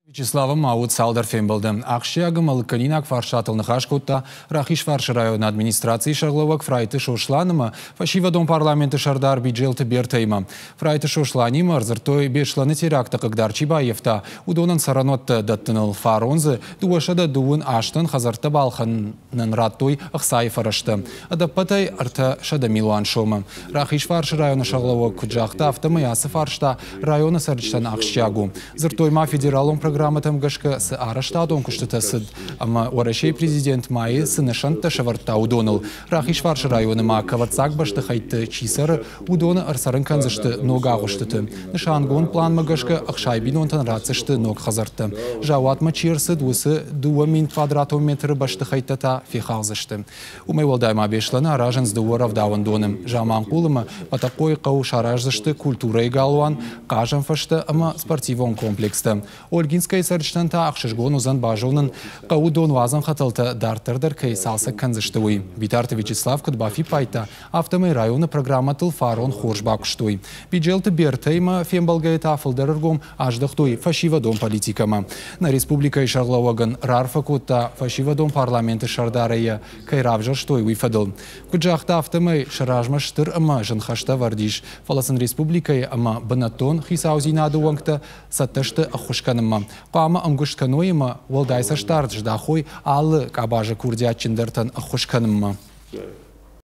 Вячеславы ма уыд цалдӕр фембӕлды. Ахсджиаг ӕмӕ лыггӕнинаг фарстатыл ныхас кодта Рахизфарсы районы администрацийы сӕргълӕууӕг Фрайты Сослан ӕмӕ фӕсивӕдон парламенты сӕрдар Биджелты Бертӕимӕ. Фрайты Сосланимӕ ӕрдзырдтой Беслӕны теракты хъыгдар чи баййӕфта, уыдонӕн цӕрӕнуӕттӕ дӕттыныл. Фарон дзы 238 хӕдзӕрттӕ балхӕнынӕн радтой ӕхцайы фӕрӕзтӕ. Ӕдӕппӕтӕй 300 милуан сомы. Рахизфарсы районы сӕргълӕууӕг куыд загъта, афтӕмӕй ацы фарста районы цӕрджытӕн ахсджиаг у. Дзырдтой ма федералон программӕтӕм гӕсгӕ цы арӕзтадон куыстытӕ цыд ӕмӕ Уӕрӕсейы президент майы цы нысӕнттӕ сӕвӕрдта, уыдоныл. Рахизфарсы районы ма кӕлӕддзаг бӕстыхӕйтты чи цӕры, уыдоны ӕрцӕрын кӕндзысты ног агъуыстыты. Нысангонд пъланмӕ гӕсгӕ 60 бинонтӕн ратдзысты ног хӕдзӕрттӕ. Заууатмӕ чи ӕрцыд, уыцы 2 000 квадратон метры бӕстыхӕйттӕ та фехалдзысты. Уымӕй уӕлдай ма Беслӕны аразынц дыууӕ рӕвдауӕндоны. Заманхъул ӕмӕ Бӕтӕхъойы хъӕуы сараздзысты культурӕйы галуан, хъазӕн фӕзтӕ ӕмӕ спортивон комплекстӕ. Ольгинскӕйы цӕрджытӕн та ӕхсызгон уыдзӕн базонын, хъӕуы донуадзӕн хӕтӕлтӕ дарддӕр дӕр кӕй цалцӕг кӕндзысты, уый. Битарты Вячеслав куыд бафиппайдта, афтӕмӕй районы программӕтыл фарон хорз бакуыстой. Биджелты Бертӕимӕ фембӕлгӕйӕ та фылдӕр ӕргом аздӕхтой фӕсивӕдон политикӕмӕ. Нӕ республикӕйы сӕргълӕууӕгӕн раарфӕ кодта, фӕсивӕдон парламенты сӕрдарӕй йӕ кӕй равзӕрстой, уый фӕдыл. Куыд загъта, афтӕмӕй сӕ размӕ стыр ӕмӕ зын хӕстӕ ӕвӕрд ис, фӕлӕ сын республикӕйы ӕмӕ бынӕттон хицаудзинады уӕнгтӕ цӕттӕ сты ӕххуыс кӕнынмӕ. Хъуамӕ ӕмгуыст кӕной ӕмӕ уӕлдай цӕстдард здахой алы къабазы курдиатджындӕртӕн ӕххуыс кӕнынмӕ.